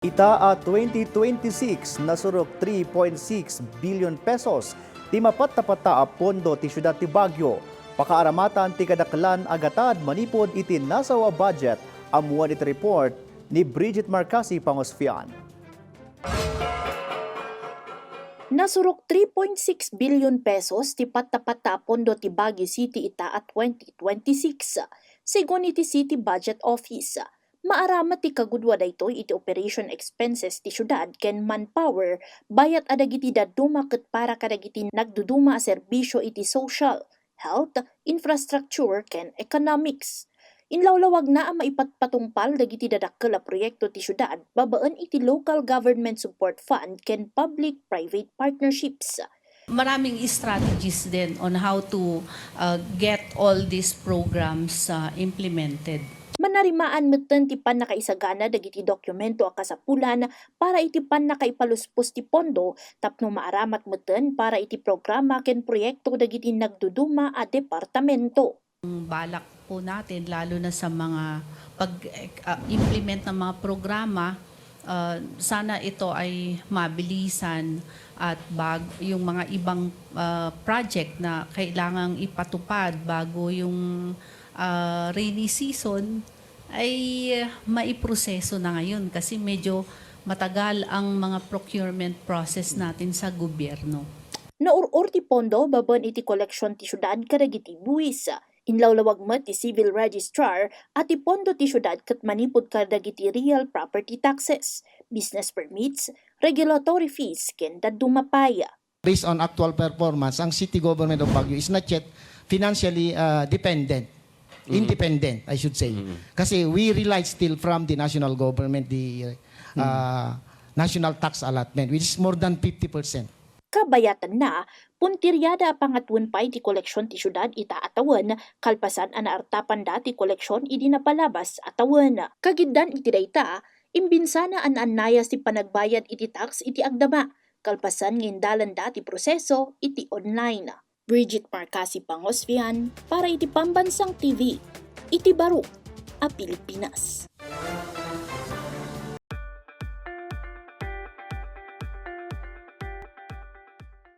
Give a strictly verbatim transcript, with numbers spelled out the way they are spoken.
Ita a twenty twenty-six, nasurok three point six billion pesos ti mapattapatta a pondo ti siudad ti Baguio. Pakaaramatan ti kadaklan a gatad manipud iti nasaw a budget, ammuan iti report ni Bridget Marcasi Pangosfian. Nasurok three point six billion pesos ti pattapatta a pondo ti Baguio City ita a twenty twenty-six, segun iti City Budget Office. Maaramat ti kagudua daytoy iti operation expenses ti siudad ken manpower, bayat a dagiti dadduma ket para kadagiti nagduduma a serbisio iti social, health, infrastructure, ken economics. Inlawlawagna a maipatpatungpal dagiti dadakkel a proyekto ti siudad babaen iti Local Government Support Fund ken public-private partnerships. Maraming strategies din on how to uh, get all these programs uh, implemented. Manarimaan metten ti pannakaisagana dagiti dokumento a kasapulan para iti pannakaipaluspos ti pondo tapno maaramat metten para iti programa ken proyekto dagiti nagduduma a departamento. Ang balak po natin, lalo na sa mga pag-implement ng mga programa, uh, sana ito ay mabilisan at bag yung mga ibang uh, project na kailangang ipatupad bago yung uh, rainy season ay maiproseso na ngayon kasi medyo matagal ang mga procurement process natin sa gobyerno. Naur-or ti pondo babaen iti koleksyon ti siudad kadagiti buwis. Inlawlawag met ti Civil Registrar a ti pondo ti siudad ket manipud kadagiti real property taxes, business permits, regulatory fees, ken dadduma pay. Based on actual performance, ang city government of Baguio is not yet financially uh, dependent. Independent, I should say. Kasi we rely still from the national government, the uh, national tax allotment, which is more than fifty percent. Kabayatanna, puntirada a pangatuen pay ti koleksyon ti siudad ita a tawen kalpasan a naartapanda ti koleksyon idi napalabas a tawen. Kagiddan iti dayta, imbinsana a naannayas ti panagbayad iti tax iti agdama, kalpasan nga indalanda ti proseso iti online. Bridget Marcasi Pangosfian para iti Pambansang T V, iti baro a Pilipinas.